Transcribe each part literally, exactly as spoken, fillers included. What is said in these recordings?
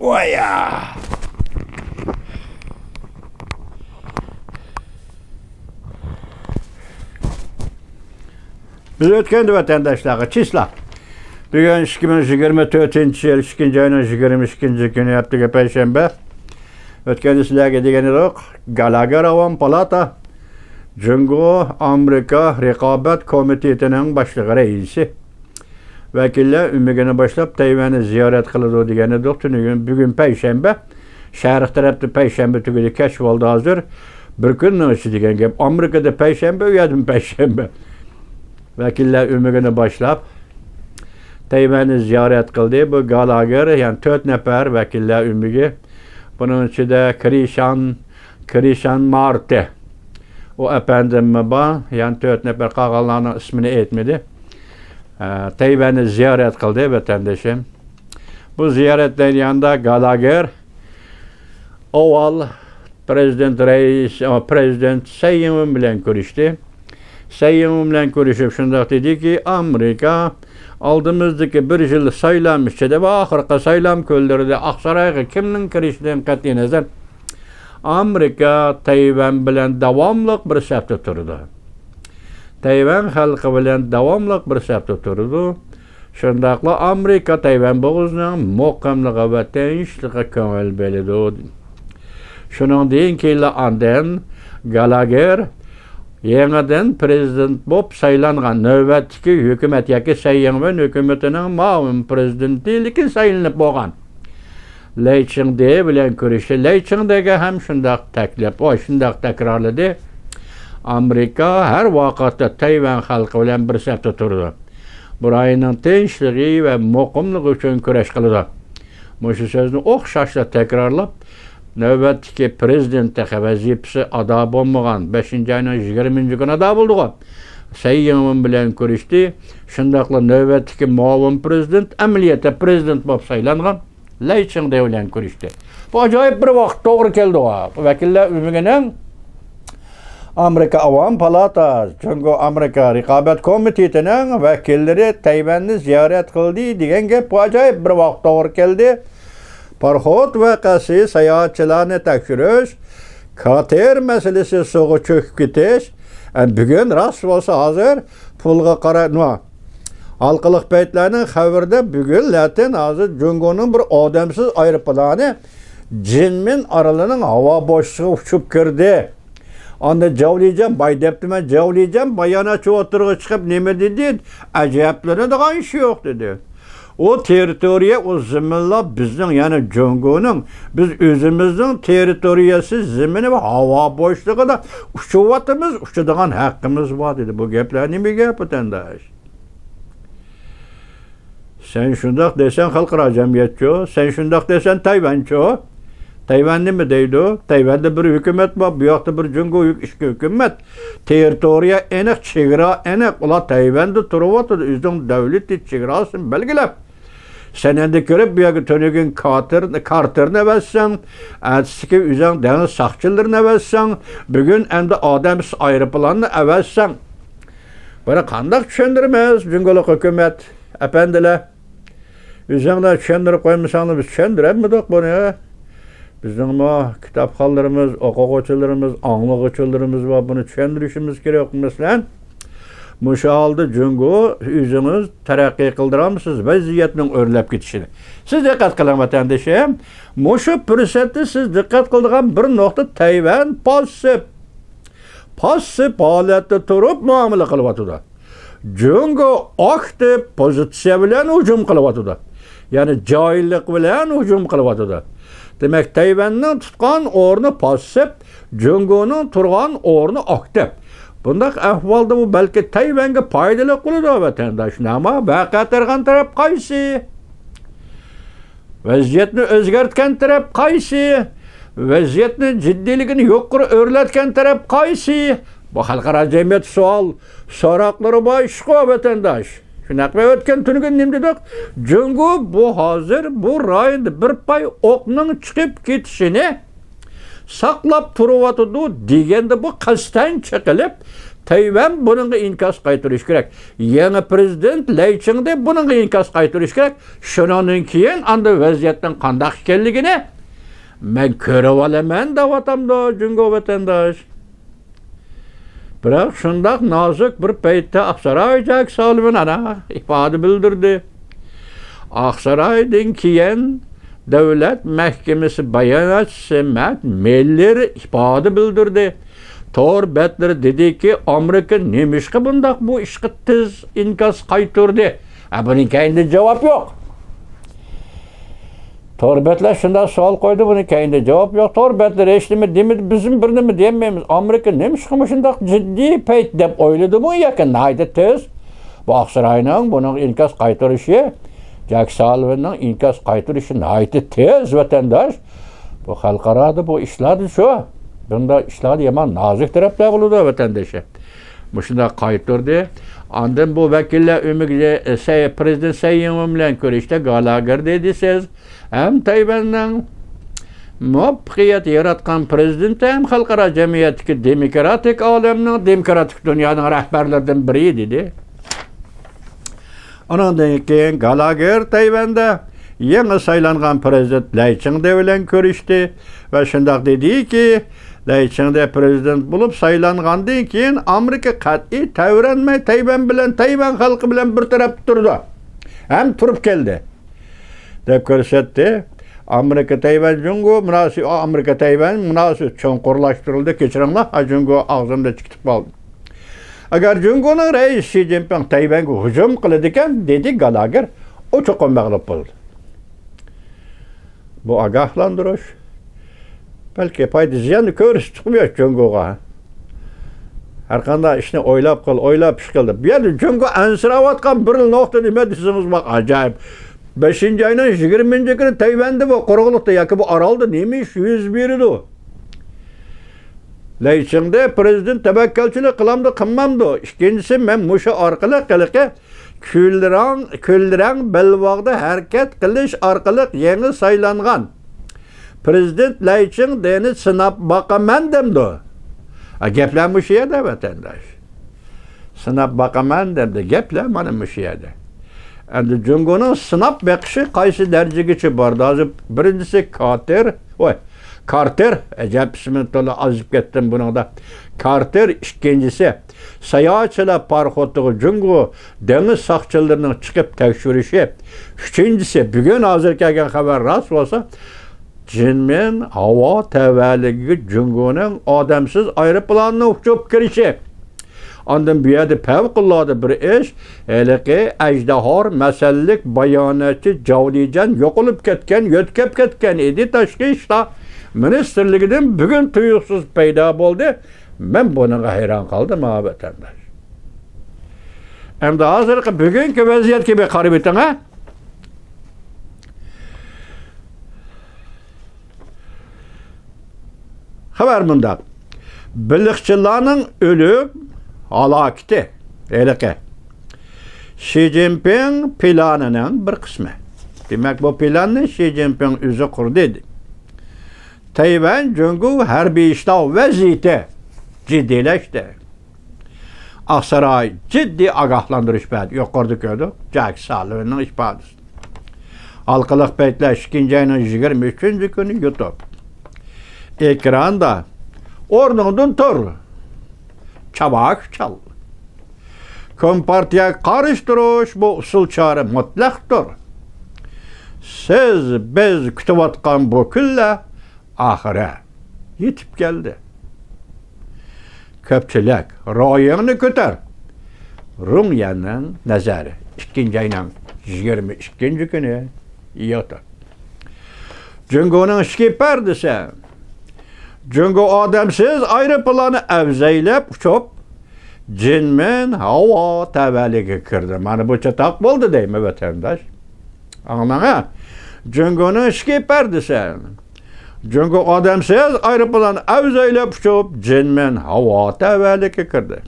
ۋايا! بىز ئۆتكەندە ۋەتەنداشلارغا چىسلا. بۈگۈن ئىككى مىڭ يىگىرمە تۆتىنچى يىل ئىككىنچى ئاينىڭ يىگىرمە ئىككىنچى كۈنى، ھەپتىگە پەيشەنبە. ئۆتكەندە سىلەرگە دېگەن ئىدۇق، گالاگېر ئاۋام پالاتا، جۇڭگو ئامېرىكا رىقابەت كومىتېتىنىڭ باشلىقى رەئىسى. ۋەكىللەر ئۆمىكىنى باشلاپ، تەيۋەننى زىيارەت قىلىدۇ دېگەن ئىدۇق. تۈنۈگۈن، بۈگۈن پەيشەنبە. شەرق تەرەپتە پەيشەنبە تۈگىدى، كەچ بولدى ھازىر. بىر كۈننىڭ ئىچى دېگەن گەپ. ئامېرىكىدا پەيشەنبە، ئۇ يەردىمۇ پەيشەنبە. ۋەكىللەر ئۆمىكىنى باشلاپ، تەيۋەننى زىيارەت قىلدى. بۇ گالاگېر، يەنى تۆت نەپەر ۋەكىللەر ئۆمىكى. بۇنىڭ ئىچىدە كرىشان، كرىشان مارتى. ئۇ ئەپەندىممۇ بار، يەنە تۆت نەپەر قالغانلارنىڭ ئىسمىنى ئېيتمىدى. ئە، تەيۋەننى زىيارەت قىلدى ۋەتەندىشىم. بۇ زىيارەت جەريانىدا گالاگېر ئاۋۋال پرېزىدېنت رەئىس، ئا، پرېزىدېنت سەي يىڭۋېن بىلەن كۆرۈشتى. سەي يىڭۋېن بىلەن كۆرۈشۈپ شۇنداق دېدىكى، ئامېرىكا ئالدىمىزدىكى بىر يىل سايلام ئىچىدە ۋە ئاخىرقى سايلام كۈنلىرىدە ئاقسارايغا كىمنىڭ كىرىشىدىن قەتئىينەزەر، ئامېرىكا تەيۋەن بىلەن داۋاملىق بىر سەپتە تۇرىدۇ. تەيۋەن خەلقى بىلەن داۋاملىق بىر سەپتە تۇرىدۇ. شۇنداقلا ئامېرىكا تەيۋەن بوغۇزىنىڭ مۇقىملىقى ۋە تىنچلىقىغا كۆڭۈل بۆلىدۇ. شۇنىڭدىن كېيىنلا ئاندىن گالاگېر يېڭىدىن پرېزىدېنت بولۇپ سايلانغان نۆۋەتتىكى ھۆكۈمەت ياكى سەي يىڭۋېن ھۆكۈمىتىنىڭ مۇئاۋىن پرېزىدېنتى، لېكىن سايلىنىپ بولغان لەي چىڭدې بىلەن كۆرۈشتى. لەي چىڭدېگە ھەم شۇنداق تەكلىپ، ئۇ شۇنداق تەكرارلىدى. ئامېرىكا ھەر ۋاقىتتا تەيۋەن خەلقى بىلەن بىر سەپتە تۇرىدۇ. بۇ رايوننىڭ تىنچلىقى ۋە مۇقىملىقى ئۈچۈن كۈرەش قىلىدۇ. مۇشۇ سۆزنى ئوخشاشلا تەكرارلاپ، نۆۋەتتىكى پرېزىدېنت تېخى ۋەزىپىسى ئادا بولمىغان، بەشىنچى ئاينىڭ يىگىرمىنچى كۈنى ئادا بولىدىغۇ، سەي يىڭۋېن بىلەن كۆرۈشتى. شۇنداقلا نۆۋەتتىكى مۇئاۋىن پرېزىدېنت، ئەمەلىيەتتە پرېزىدېنت بولۇپ سايلانغان لەي چىڭدې بىلەن كۆرۈشتى. بۇ ئاجايىپ بىر ۋاقىت توغرا كەلدى. بۇ ۋەكىللەر ئۆمىكىنىڭ ئامېرىكا ئاۋام پالاتا، جۇڭگو ئامېرىكا رىقابەت كومىتېتىنىڭ ۋەكىللىرى تەيۋەننى زىيارەت قىلدى دېگەن گەپ بۇ ئاجايىپ بىر ۋاقىت توغرا كەلدى. پاراخوت ۋەقەسى، ساياھەتچىلەرنى تەكشۈرۈش، كاتېر مەسىلىسى، سۇغا چۆكۈپ كېتىش. ئە، بۈگۈن راست بولسا ھازىر پۇلغا قارا-، نېمە، ھالقىلىق پەيتلەرنىڭ خەۋىرىدە بۈگۈن لەتىن ھازىر جۇڭگونىڭ بىر ئادەمسىز ئايروپىلانى جىنمىن ئارىلىنىڭ ھاۋا بوشلۇقىغا ئۇچۇپ كىردى. ئاندىن جاۋلىجان باي دەپتىمەن، جاۋلىجان باياناتچى ئوتتۇرىغا چىقىپ نېمە دېدى؟ ئەجەبلىنىدىغان ئىش يوق دېدى. ئۇ تېررىتورىيە، ئۇ زېمىنلار بىزنىڭ، يەنى جۇڭگونىڭ، بىز ئۆزىمىزنىڭ تېررىتورىيەسى، زېمىنى ۋە ھاۋا بوشلۇقىدا ئۇچۇۋاتىمىز، ئۇچىدىغان ھەققىمىز بار دېدى. بۇ گەپلەر نېمە گەپ، ۋەتەنداش؟ سەن شۇنداق دېسەڭ خەلقئارا جەمئىيەتچۇ؟ سەن شۇنداق دېسەڭ تەيۋەنچۇ؟ تەيۋەن نېمە دەيدۇ؟ تەيۋەندە بىر ھۆكۈمەت بار، بۇ ياقتا بىر جۇڭگو، ئىككى ھۆكۈمەت. تېررىتورىيە ئېنىق، چېگرا ئېنىق. ئۇلار تەيۋەندە تۇرۇۋاتىدۇ، ئۆزىنىڭ دۆلىتى چېگراسىنى بەلگىلەپ. سەن ئەمدى كىرىپ بۇ يەرگە تۈنۈگۈن كاتېر-، كارتېرنى ئەۋەتسەڭ، ئەتىسىكى ئۆزۈڭ دېڭىز ساقچىلىرىنى ئەۋەتسەڭ، بۈگۈن ئەمدى ئادەمسىز ئايروپىلاننى ئەۋەتسەڭ، بۇنى قانداق چۈشەندۈرىمىز جۇڭگولۇق ھۆكۈمەت ئەپەندىلەر؟ ئۆزۈڭلار چۈشەندۈرۈپ قويمىساڭلار، بىز چۈشەندۈرەلمىدۇق بۇنى. بىزنىڭمۇ كىتابخانلىرىمىز، ئوقۇغۇچىلىرىمىز، ئاڭلىغۇچىلىرىمىز بار، بۇنى چۈشەندۈرۈشىمىز كېرەك. مەسىلەن، مۇشۇ ھالدا جۇڭگو ئۆزىڭىز تەرەققىي قىلدۇرالمىسىز ۋەزىيەتنىڭ ئۆرلەپ كېتىشىنى؟ سىز دىققەت قىلىڭ، ۋەتەندىشىم. مۇشۇ پۇرسەتتە سىز دىققەت قىلىدىغان بىر نۇقتا، تەيۋەن پاسسىپ. پاسسىپ ھالەتتە تۇرۇپ مۇئامىلە قىلىۋاتىدۇ. جۇڭگو ئاكتىپ پوزىتسىيە بىلەن ھۇجۇم قىلىۋاتىدۇ. يەنى جاھىللىق بىلەن ھۇجۇم قىلىۋاتىدۇ. دېمەك، تەيۋەننىڭ تۇتقان ئورنى پاسسىپ، جۇڭگونىڭ تۇرغان ئورنى ئاكتىپ. بۇنداق ئەھۋالدا بۇ بەلكى تەيۋەنگە پايدىلىق بولىدۇ، ۋەتەنداش. ئەمما ۋەقە تېرىغان تەرەپ قايسى؟ ۋەزىيەتنى ئۆزگەرتكەن تەرەپ قايسى؟ ۋەزىيەتنى جىددىيلىكىنى يۇقىرى ئۆرلەتكەن تەرەپ قايسى؟ بۇ خەلقئارا جەمئىيەت سوئال، سوراقلىرى بار ئىشقۇ، ۋەتەنداش. شۇنداقمۇ؟ ئۆتكەن تۈنۈگۈن نېمە دېدۇق؟ جۇڭگو بۇ ھازىر بۇ رايوندا بىر پاي ئوقنىڭ چىقىپ كېتىشىنى ساقلاپ تۇرۇۋاتىدۇ دېگەندە، بۇ قەستەن چېقىلىپ، تەيۋەن بۇنىڭغا ئىنكاس قايتۇرۇش كېرەك. يېڭى پرېزىدېنت لەي چىڭدې بۇنىڭغا ئىنكاس قايتۇرۇش كېرەك. شۇنىڭدىن كېيىن ئاندىن ۋەزىيەتنىڭ قانداق ئىكەنلىكىنى مەن كۆرۈۋالىمەن، دەۋاتامدۇ جۇڭگو ۋەتەنداش. بىراق شۇنداق نازۇك بىر پەيتتە ئاقساراي جاك سالىۋىن ئانا ئىپادە بىلدۈردى. ئاقسارايدىن كېيىن دۆلەت مەھكىمىسى باياناتچىسى مەت مېللېر ئىپادە بىلدۈردى. تور بەتلىرى دېدىكى، ئامېرىكا نېمىشقا بۇنداق بۇ ئىشقا تېز ئىنكاس قايتۇردى؟ ھە، بۇنىڭ كەينىدە جاۋاب يوق. تور بەتلەر شۇنداق سوئال قويدى، بۇنىڭ كەينىدە جاۋاب يوق. تور بەتلىرى ھېچنېمە دېمىدى، بىزمۇ بىر نېمە دېيەلمەيمىز. ئامېرىكا نېمىشقا مۇشۇنداق جىددىي پەيت دەپ ئويلىدىمۇ ياكى ناھايىتى تېز؟ بۇ ئاقساراينىڭ بۇنىڭغا ئىنكاس قايتۇرۇشى، جاك سالىۋىننىڭ ئىنكاس قايتۇرۇشى ناھايىتى تېز، ۋەتەنداش. بۇ خەلقئارادا بۇ ئىشلاردا شۇ. بۇنداق ئىشلاردا يامان نازۇك تەرەپلەر بولىدۇ، ۋەتەندىشى. مۇشۇنداق قايتۇردى. ئاندىن بۇ ۋەكىللەر ئۆمىكى، سەي-، پرېزىدېنت سەي يىڭۋېن بىلەن كۆرۈشتى، گالاگېر دېدى سىز. ھەم تەيۋەننىڭ مۇۋەپپەقىيەت ياراتقان پرېزىدېنتى، ھەم خەلقئارا جەمئىيەتتىكى دېموكراتىك ئالەمنىڭ، دېموكراتىك دۇنيانىڭ رەھبەرلىرىدىن بىرى دېدى. ئۇنىڭدىن كېيىن گالاگېر تەيۋەندە يېڭى سايلانغان پرېزىدېنت لەي چىڭدې بىلەن كۆرۈشتى ۋە شۇنداق دېدىكى، لەي چىڭدې پرېزىدېنت بولۇپ سايلانغاندىن كېيىن ئامېرىكا قەتئىي تەۋرەنمەي تەيۋەن بىلەن، تەيۋەن خەلقى بىلەن بىر تەرەپ تۇرىدۇ ھەم تۇرۇپ كەلدى، دەپ كۆرسەتتى. ئامېرىكا تەيۋەن جۇڭگو مۇناسىۋىتى، ئامېرىكا تەيۋەن مۇناسىۋىتى چوڭقۇرلاشتۇرۇلدى. كېچىرىڭلار، ھا، جۇڭگو ئاغزىمدا چىقىپ قالدى. ئەگەر جۇڭگونىڭ رەئىسى شى جىنپىڭ تەيۋەنگە ھۇجۇم قىلىدىكەن، دېدى گالاگېر، ئۇ چوقۇم مەغلۇپ بولىدۇ. بۇ ئاگاھلاندۇرۇش. بەلكى پايدا زىياننى كۆرسىتىپمۇ يوق جۇڭگوغا. ھەرقانداق ئىشنى ئويلاپ قىل، ئويلاپ ئىش قىل دەپ. بۇ يەردە جۇڭگو ئەنسىرەۋاتقان بىر نۇقتا نېمە دېسىڭىز، بۇ ئاجايىپ. بەشىنچى ئاينىڭ يىگىرمىنچى كۈنى تەيۋەندە بۇ قۇرۇقلۇقتا ياكى بۇ ئارالدا نېمە ئىش يۈز بېرىدۇ؟ لەي چىڭدې پرېزىدېنت تەۋەككەلچىلىك قىلامدۇ، قىلمامدۇ؟ ئىككىنچىسى، مەن مۇشۇ ئارقىلىق ھېلىقى كۈلرەڭ، كۈلرەڭ بەلباغدا ھەرىكەت قىلىش ئارقىلىق يېڭى سايلانغان پرېزىدېنت لەي چىڭدېنى سىناپ باقىمەن دەمدۇ؟ ھە، گەپلەر مۇشۇ يەردە، ۋەتەنداش. سىناپ باقىمەن دەمدۇ؟ گەپلەر مانا مۇشۇ يەردە. ئەمدى جۇڭگونىڭ سىناپ بېقىشى قايسى دەرىجىگىچە باردى؟ ھازىر بىرىنچىسى كاتېر، ۋاي، كارتېر، ئەجەب ئىسمىنى تولا ئازىپ كەتتىم بۇنىڭدا. كارتېر، ئىككىنچىسى ساياھەتچىلەر پاراخوتىغا جۇڭگو دېڭىز ساقچىلىرىنىڭ چىقىپ تەكشۈرۈشى. ئۈچىنچىسى، بۈگۈن ھازىر كەلگەن خەۋەر راست بولسا، جىنمىن ھاۋا تەۋەلىكىگە جۇڭگونىڭ ئادەمسىز ئايروپىلانىنىڭ ئۇچۇپ كىرىشى. ئاندىن بۇ يەردە پەۋقۇلئاددە بىر ئىش، ھېلىقى ئەجدىھار مەسەللىك باياناتچى جاۋ لىجيەن يوقىلىپ كەتكەن، يۆتكەپ كەتكەن ئىدى، تاشقى ئىشلار مىنىستىرلىكىدىن بۈگۈن تۇيۇقسىز پەيدا بولدى. مەن بۇنىڭغا ھەيران قالدىم، ھا، ۋەتەنداش. ئەمدى ھازىرقى بۈگۈنكى ۋەزىيەتكە بىر قاراپ ئۆتۈڭ، ھە؟ خەۋەر مۇنداق. بېلىقچىلارنىڭ ئۆلۈم ھالاكىتى. ھېلىقى شى جىنپىڭ پىلانىنىڭ بىر قىسمى. دېمەك، بۇ پىلاننى شى جىنپىڭ ئۆزى قۇردى. تەيۋەن جۇڭگو ھەربىي شتاب ۋەزىيىتى جىددىيلەشتى. ئاقساراي جىددىي ئاگاھلاندۇرۇش بەردى. يۇقىرىدا كۆردۇق، جاك سالىۋىننىڭ ئىپادىسى. ھالقىلىق پەيتلەر، ئىككىنچى ئاينىڭ يىگىرمە ئۈچىنچى كۈنى يۇتۇپ. ئېكراندا، ئورنۇڭدىن تۇر، چاۋاك چال. كومپارتىيەگە قارشى تۇرۇش، بۇ ئۇسۇل چارە مۇتلەقتۇر. سىز، بىز كۈتۈۋاتقان بۇ كۈنلەر ئاخىرى يېتىپ كەلدى. كۆپچىلىك، رايىڭنى كۆتەر. رۇڭ يەننىڭ نەزەرى. ئىككىنچى ئاينىڭ يىگىرمە ئىككىنچى كۈنى يوتۇن. جۇڭگونىڭ ئىچكى پەردىسى. جۇڭگو ئادەمسىز ئايروپىلانى ئەۋزەيلەپ ئۇچۇپ، جىنمىن ھاۋا تەۋەلىكىگە كىردى. مانا بۇ چاتاق بولدى دەيمەن، ۋەتەنداش. ئاڭلاڭ، ھە. جۇڭگونىڭ ئىچكى پەردىسى. جۇڭگو ئادەمسىز ئايروپىلان ئەۋزەيلەپ ئۇچۇپ، جىنمىن ھاۋا تەۋەلىكىگە كىردى.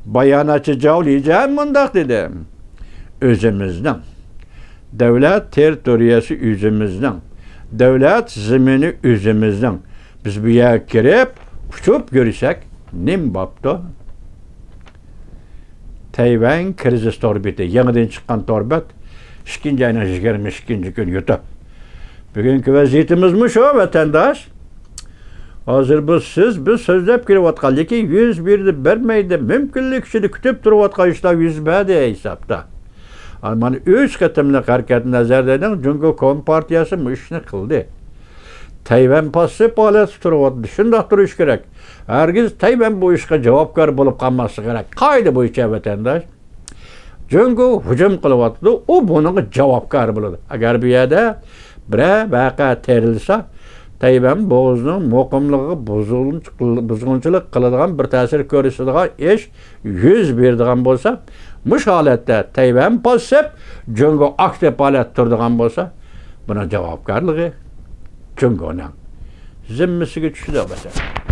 باياناتچى جاۋ لىجيەن مۇنداق دېدى: ئۆزىمىزنىڭ دۆلەت تېررىتورىيەسى، ئۆزىمىزنىڭ دۆلەت زېمىنى، ئۆزىمىزنىڭ بىز بۇ يەرگە كىرىپ، ئۇچۇپ يۈرسەك نېمە بوپتۇ؟ تەيۋەن كىرىزىس تور بېتى، يېڭىدىن چىققان تور بەت، ئىككىنچى ئاينىڭ يىگىرمە ئىككىنچى كۈنى يۇتۇپ. بۈگۈنكى ۋەزىيىتىمىزمۇ شۇ، ۋەتەنداش. ھازىر بۇ سىز، بىز سۆزلەپ كېلىۋاتقان، لېكىن يۈز بېرىدۇ، بەرمەيدۇ، مۇمكىنلىك ئىچىدە كۈتۈپ تۇرۇۋاتقان ئىشلار يۈز بەردى ھېسابتا. مانا ئۈچ قېتىملىق ھەرىكەت نەزەردە، جۇڭگو كومپارتىيەسى مۇشۇ ئىشنى قىلدى. تەيۋەن پاسسىپ ھالەتتە تۇرۇۋاتىدۇ. شۇنداق تۇرۇش كېرەك. ھەرگىز تەيۋەن بۇ ئىشقا جاۋابكار بولۇپ قالماسلىقى كېرەك. قائىدە بويىچە، ۋەتەنداش، جۇڭگو ھۇجۇم قىلىۋاتىدۇ، ئۇ بۇنىڭغا جاۋابكار بولىدۇ. ئەگەر بۇ يەردە بىرەر ۋەقە تېرىلسا، تەيۋەن بوغۇزىنىڭ مۇقىملىقىغا بۇزغۇنچ-، بۇزغۇنچىلىق قىلىدىغان، بىر تەسىر كۆرسىتىدىغان ئىش يۈز بېرىدىغان بولسا، مۇشۇ ھالەتتە تەيۋەن پاسسىپ، جۇڭگو ئاكتىپ ھالەتتە تۇرىدىغان بولسا، بۇنىڭ جاۋابكارلىقى جۇڭگونىڭ زىممىسىگە چۈشىدۇ، ئەلۋەتتە.